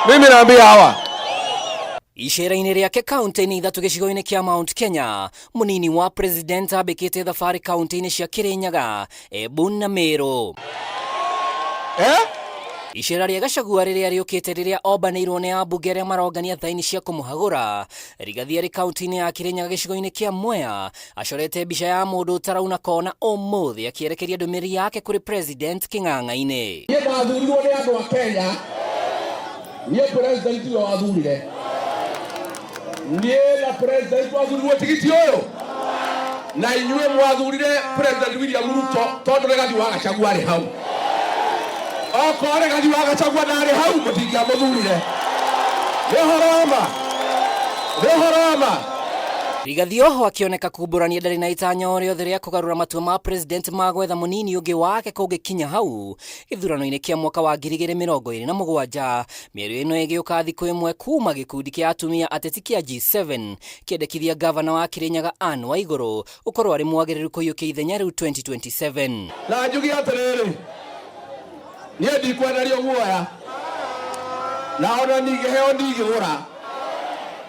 Mimi naambia hawa. Icera-inĩ rĩake kaunti-inĩ ithatũ gĩcigo-inĩ kĩa Mount Kenya, mũnini wa president ambĩkĩte thabarĩ kaunti-inĩ cia Kirinyaga, Embu na Meru. Eh? Icera rĩa Gachagua rĩrĩa rĩũkĩte rĩrĩa ombanĩirwo nĩ ambunge arĩa marongania thaini cia kũmũhagũra. Rigathi arĩ kaunti-inĩ ya Kirinyaga gĩcigo-inĩ kĩa Mwea, acorete mbica ya mũndũ ũtarauna kona ũmũthĩ akĩerekeria ndũmĩrĩri yake kũrĩ president kĩng'ang'a-inĩ. Niĩ ndathurirwo nĩ andũ a Kenya, niĩ president tiwe wathurire. Niĩ na president twathurirwo tigiti ũyũ, na inyuĩ mwathurire President William Ruto tondũ Rigathi wa Gachagua arĩ hau. Okorwo Rigathi wa Gachagua ndarĩ hau, mũtingĩamũthurire. Nĩ ũhoro wa ma, nĩ ũhoro wa ma. Rigathi oho akĩoneka kumbũrania ndarĩ na itanya o rĩothe rĩa kũgarũra matua ma president ma gwetha mũnini ũngĩ wake kũngĩkinya hau gĩthurano-inĩ kĩa mwaka wa 2027. Mĩario ĩno ĩgĩũka thikũ ĩmwe kuma gĩkundi kĩa atumia ateti kĩa G7 kĩendekithia gavana wa Kirinyaga Anne Waigũrũ gũkorwo arĩ mwagĩrĩru kũiyũkia ithenya rĩu 2027. Na njuge atĩrĩrĩ, niĩ ndikwenderio guoya, na ona ningĩheo ndingĩgũra.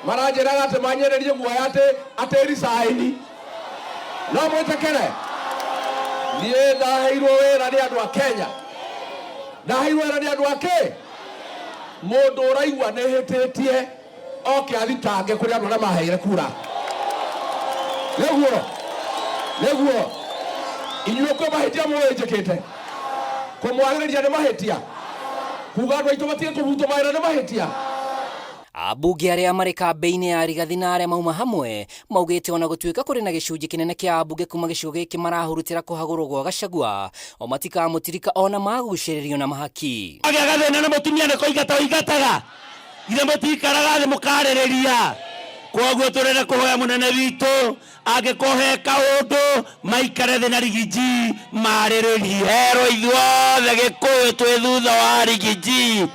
Maranjĩraga atĩ manyenderie guoya atĩ atĩ resign. No mwĩtĩkĩre, niĩ ndaheirwo wĩra nĩ andũ a Kenya, ndaheirwo wĩra nĩ andũ a kĩ? Mũndũ ũraigua nĩ hĩtĩtie oke athitange kũrĩ andũ arĩa maheire kura. Nĩguo, nĩguo inyuĩ kwĩ mahĩtia mũĩ njĩkĩte, kũmwagĩrĩria nĩ mahĩtia, kuga andũ aitũ matige kũbutwo mawĩra nĩ mahĩtia. Ambunge arĩa marĩ kambĩ-inĩ ya Rigathi na arĩa mauma hamwe maugĩte ona gũtuĩka kũrĩ na gĩcunjĩ kĩnene kĩa ambunge kuma gĩcigo gĩkĩ marahurutĩra kũhagũrwo gwa Gachagua, o matikamũtirika ona magucĩrĩrio na mahaki. Agĩa gathĩna na mũtumia nĩ kũingata ũingataga, ithe mũtikaraga thĩ mũkarĩrĩria. Kwoguo tũrenda kũhoya mũnene witũ angĩkorwo he kaũndũ maikare thĩ na Rigiji marĩrĩrie. Herwo ithuothe Gĩkũyũ twĩ thutha wa Rigiji.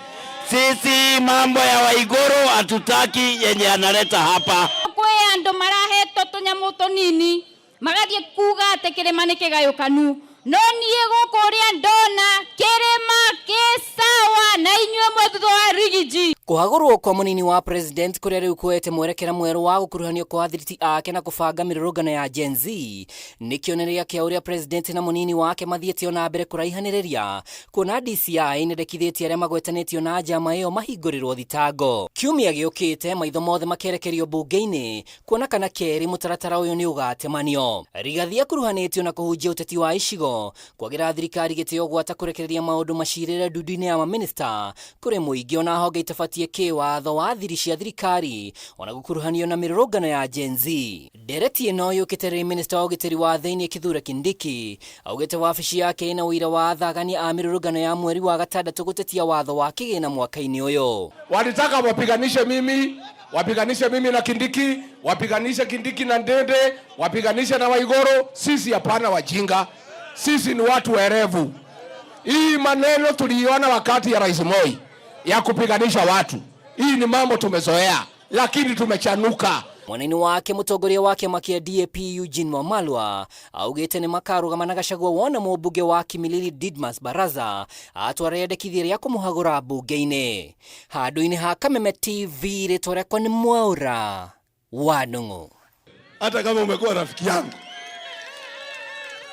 Sisi mambo ya Waiguru hatutaki yenye analeta hapa. Kwĩ andũ marahetwo tũnyamũ tũnini magathiĩ kuga atĩ kĩrĩma nĩ kĩgayũkanu, no niĩ gũkũ ũrĩa ndona kĩrĩma kĩ sawa na inyuĩ mwĩ thutha wa Rigiji. Kũhagũrwo kwa mũnini wa president kũrĩa rĩu kuoete mwerekera mwerũ wa gũkuruhanio kwa athiriti ake na kũbanga mĩrũrũngano ya Gen Z nĩ kĩonereria kĩa ũrĩa president na mũnini wake mathiĩte ona mbere kũraihanĩrĩria, kuona DCI nĩndekithĩtie arĩa magwetanĩtio na njama ĩyo mahingũrĩrwo thitango. Kiumia gĩũkĩte maitho mothe makerekerio mbunge-inĩ kuona kana kerĩ mũtaratara ũyũ nĩ ũgatemanio. Rigathi akuruhanĩtio na kũhunjia ũteti wa icigo, kwagĩra thirikari gĩtĩo gwata kũrekereria maũndũ macirĩre ndundu-inĩ ya mamĩnĩsta kũrĩ mũingĩ ona honge itabatie kĩwatho wa thiri cia thirikari ona gũkuruhanio na mĩrũrũngano ya Gen Z. Ndereti ĩno yũkĩte rĩrĩa minista wa ũgitĩri wa thĩinĩ Kithure Kindiki augĩte wabici yake ĩna ũira wa athagania a mĩrũrũngano ya mweri wa gatandatũ gũtetia watho wa kĩgĩna mwaka-inĩ ũyũ. Walitaka wapiganishe mimi, wapiganishe mimi na Kindiki, wapiganishe Kindiki na Ndindi, wapiganishe na Waiguru. Sisi hapana wajinga, sisi ni watu werevu. Hii maneno tuliiona wakati ya Rais Moi ya kupiganisha watu, hii ni mambo tumezoea, lakini tumechanuka. Mwena-inĩ wake mũtongoria wa kĩama kĩa DAP Eugene Wamalwa augĩte nĩ makarũgama na Gachagua wona mũmbunge wa Kimilili Didmas Baraza atwara rĩendekithia rĩa kũmũhagũra mbunge-inĩ. Handũ-inĩ ha Kameme TV rĩtwa rĩakwa nĩ Mwaura wa Ndung'u. Hata kama umekuwa rafiki yangu.